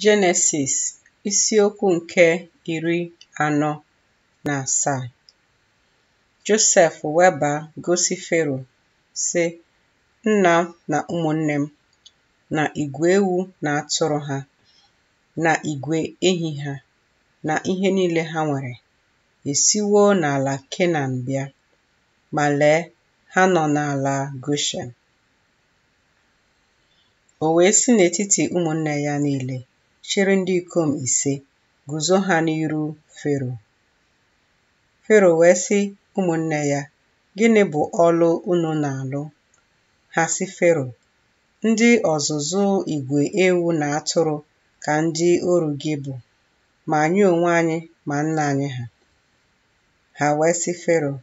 Jenesis isiokwu nke 47. Josef wee baa gosi Fero, sị, Nna m na ụmụnne m, na igwe ewu na atụrụ ha, na igwe ehi ha, na ihe niile ha nwere, esiwo n'ala Kenan bịa, ma lee, ha nọ n'ala Goshen. O wee si n'etiti ụmụnne ya niile chịrị ndị ikom ise guzo ha n'iru Fero. Fero wee sị ụmụnne ya, Gịnị bụ ọlụ unu na-alụ? Ha sị Fero, Ndị ọzụzụ igwe ewu na atụrụ ka ndị oru gị bụ, ma anyị onwe anyị ma nna anyị ha. Ha wee sị Fero,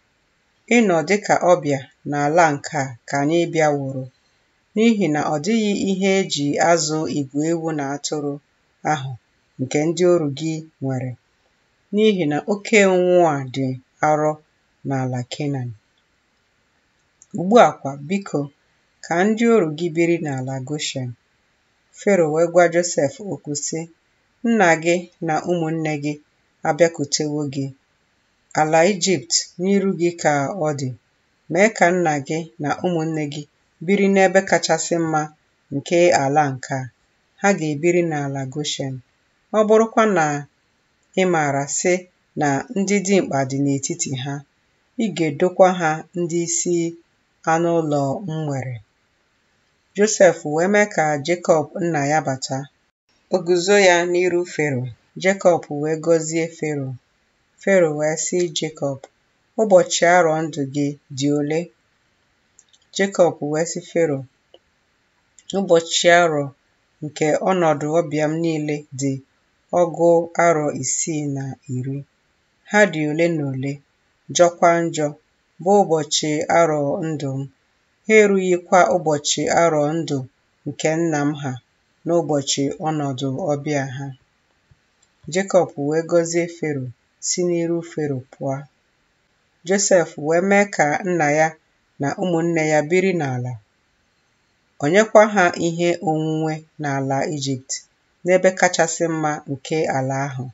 Ịnọ dịka ọbịa n'ala nke a ka anyị bịaworo, n'ihi na ọ dịghị ihe e ji azụ igwe ewu na atụrụ ahụ nke ndị oru gị nwere, n'ihi na oke ụnwụ a dị arọ n'ala Kenan. Ugbu a kwa, biko, ka ndị oru gị biri n'ala Goshen. Fero wee gwa Josef okwu sị, Nna gị na ụmụnne gị abịakwutewo gị. Ala Ijipt n'iru gị ka ọ dị. Mee ka nna gị na ụmụnne gị biri n'ebe kachasị mma nke ala nke a. Ha ga-ebiri n'ala Goshen. Ọ bụrụkwa na ị maara sị na ndị dimkpa dị n'etiti ha, ị ga-edokwa ha ndị isi anụ ụlọ m nwere. Josef wee mee ka Jekọb nna ya bata. O guzo ya n'iru Fero. Jekọb wee gọzie Fero. Fero wee sị Jekọb, Ụbọchị arọ ndụ gị dị ole? Jekọb wee sị Fero, Ụbọchị arọ nke ọnọdụ ọbịa m niile dị 610. Ha dị ole na ole, jọkwa njọ, bụ ụbọchị arọ ndụ m. Ha erughịkwa ụbọchị arọ ndụ nke nna m ha n'ụbọchị ọnọdụ ọbịa ha. Jekọb wee gọzie Fero, si n'iru Fero pụọ. Josef wee mee ka nna ya na ụmụnne ya biri n'ala. O nyekwa ha ihe onwunwe n'ala Ijipt, n'ebe kachasị mma nke ala ahụ,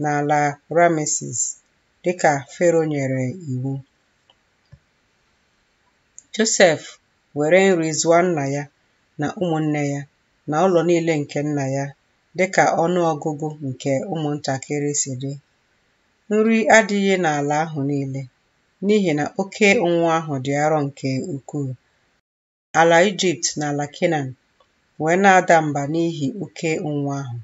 n'ala Rameses, dịka Fero nyere iwu. Josef were nri zụọ nna ya na ụmụnne ya na ụlọ niile nke nna ya, dịka ọnụ ọgụgụ nke ụmụntakịrị si dị. Nri adịghị n'ala ahụ niile, n'ihi na oke ụnwụ ahụ dị arọ nke ukwuu. Ala Ijipt na ala Kenan wee na-ada mba n'ihi oke ụnwụ ahụ.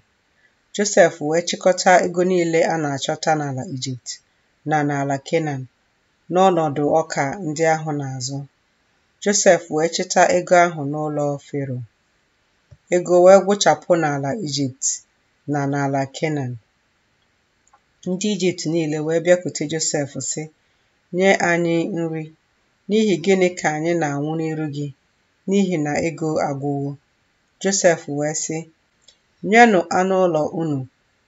Josef wee chịkọta ego niile a na-achọta n'ala Ijipt na n'ala Kenan n'ọnọdụ ọka ndị ahụ na-azụ. Josef wee chịta ego ahụ n'ụlọ Fero. Ego wee gwụchapụ n'ala Ijipt na n'ala Kenan. Ndị Ijipt niile wee bịakwute Josef sị, Nye anyị nri. N'ihi gịnị ka anyị na-anwụ n'iru gị? N'ihi na ego agwụwo. Josef wee sị, Nyenụ anụ ụlọ unu,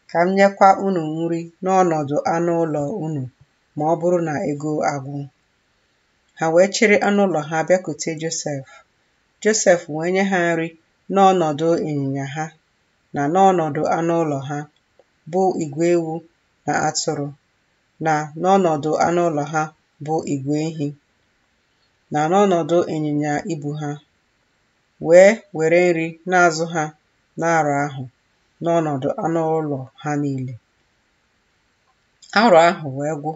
ka m nyekwa unu nri n'ọnọdụ anụ ụlọ unu ma ọ bụrụ na ego agwụ. Ha wee chịrị anụ ụlọ ha bịakwute Josef. Josef wee nye ha nri n'ọnọdụ ịnyịnya ha na n'ọnọdụ anụ ụlọ ha, bụ igwe ewu na atụrụ, na n'ọnọdụ anụ ụlọ ha bụ igwe ehi, na n'ọnọdụ ịnyịnya ibu ha, wee were nri na-azụ ha n'arọ ahụ n'ọnọdụ anụ ụlọ ha niile. Arọ ahụ wee gwụ,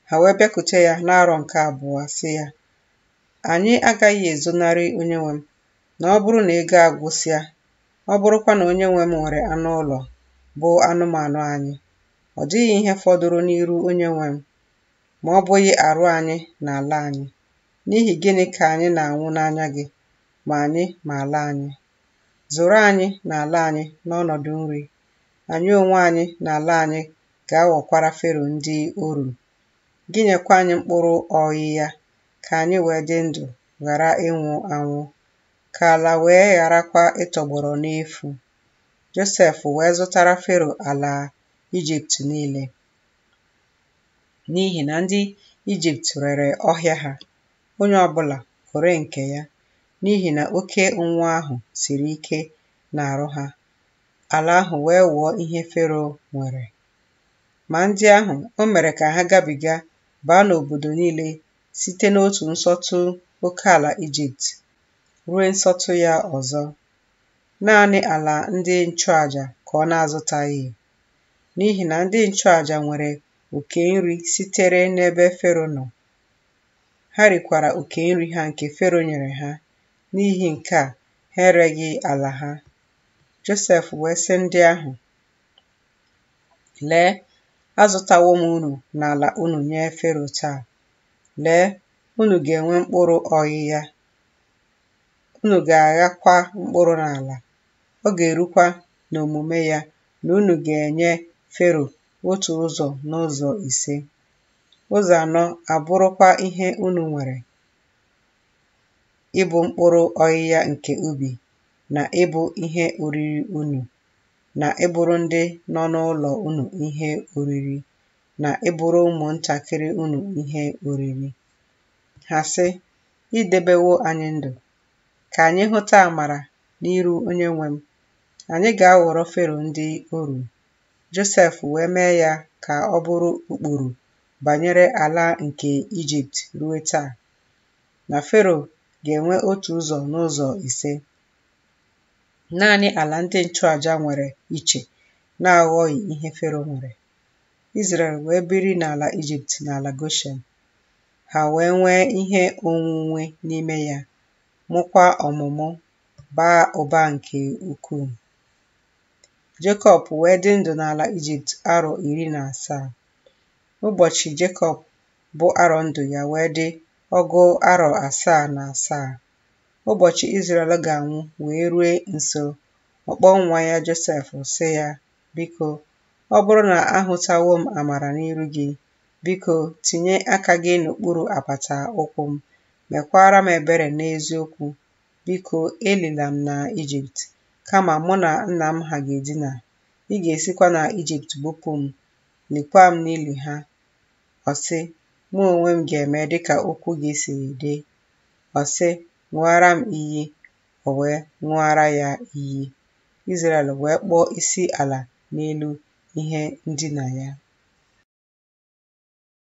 ha wee bịakwute ya n'arọ nke abụọ sị ya, Anyị agaghị ezonarị onyenwe m, na ọ bụrụ na ego agwụsịa, ọ bụrụkwa na onyenwe m nwere anụ ụlọ, bụ anụmanụ anyị, ọ dịghị ihe fọdụrụ n'iru onyenwe m, ma ọ bụghị arụ anyị na ala anyị. N'ihi gịnị ka anyị na-anwụ n'anya gị, ma anyị ma ala anyị? Zụrụ anyị na ala anyị n'ọnọdụ nri. Anyị onwe anyị na ala anyị ga-aghọkwara Fero ndị oru. Gị nyekwa anyị mkpụrụ ọghịgha, ka anyị wee dị ndụ ghara ịnwụ anwụ, ka ala wee gharakwa ịtọgbọrọ n'efu. Josef wee zụtara Fero ala Ijipt niile, n'ihi na ndị Ijipt rere ọhịa ha, onye ọbụla ore nke ya, n'ihi na oke ụnwụ ahụ siri ike n'arụ ha. Ala ahụ wee ghọọ ihe Fero nwere. Ma ndị ahụ o mere ka ha gabiga baa n'obodo niile site n'otu nsọtụ oke ala Ijipt ruo nsọtụ ya ọzọ. Naanị ala ndị nchụaja ka ọ na-azụtaghị, n'ihi na ndị nchụaja nwere oke nri sitere n'ebe Fero nọ. Ha rikwara oke nri ha nke Fero nyere ha, n'ihi nke a ha ereghị ala ha. Josef wee sị ndị ahụ, Lee, azụtawo m unu na ala unu nye Fero taa. Lee, unu ga-enwe mkpụrụ ọghịgha, unu ga-aghakwa mkpụrụ n'ala. Ọ ga-erukwa n'omume ya na unu ga-enye Fero otu ụzọ n'ụzọ ise, ụzọ anọ abụrụkwa ihe unu nwere, ịbụ mkpụrụ ọghịgha nke ubi, na ịbụ ihe oriri unu, na ịbụrụ ndị nọ n'ụlọ unu ihe oriri, na ịbụrụ ụmụntakịrị unu ihe oriri. Ha sị, I debewo anyị ndụ, ka anyị hụta amara n'iru onyenwe m. Anyị ga-aghọrọ Fero ndị oru. Josef wee mee ya ka ọ bụrụ ụkpụrụ banyere ala nke Ijipt ruo taa, na Fero ga-enwe otu ụzọ n'ụzọ ise. Naanị ala ndị nchụaja nwere iche na-aghọghị ihe Fero nwere. Izrel wee biri n'ala Ijipt n'ala Goshen. Ha wee nwee ihe onwunwe n'ime ya, mụkwa ọmụmụ, baa ụba nke ukwuu. Jekọb wee dị ndụ n'ala Ijipt arọ 17. Ụbọchị Jekọb bụ arọ ndụ ya wee dị 77. Ụbọchị Izrel ga-anwụ wee rue nso. Ọ kpọọ nwa ya Josef sị ya, Biko, ọ bụrụ na ahụtawo m amara n'iru gị, biko tinye aka gị n'okpuru apata ụkwụ m, mekwara m ebere n'eziokwu. Biko elila m na Ijipt, kama mụ na nna m ha ga-edina. Ị ga-esikwa na Ijipt bupụ m, likwa m n'ili ha. Ọ sị, Mụ onwe m ga-eme dịka okwu gị siri dị. Ọ sị, Ṅụọra m iyi. O wee ṅụọra ya iyi. Izrel wee kpọọ isi ala n'elu ihe ndina ya.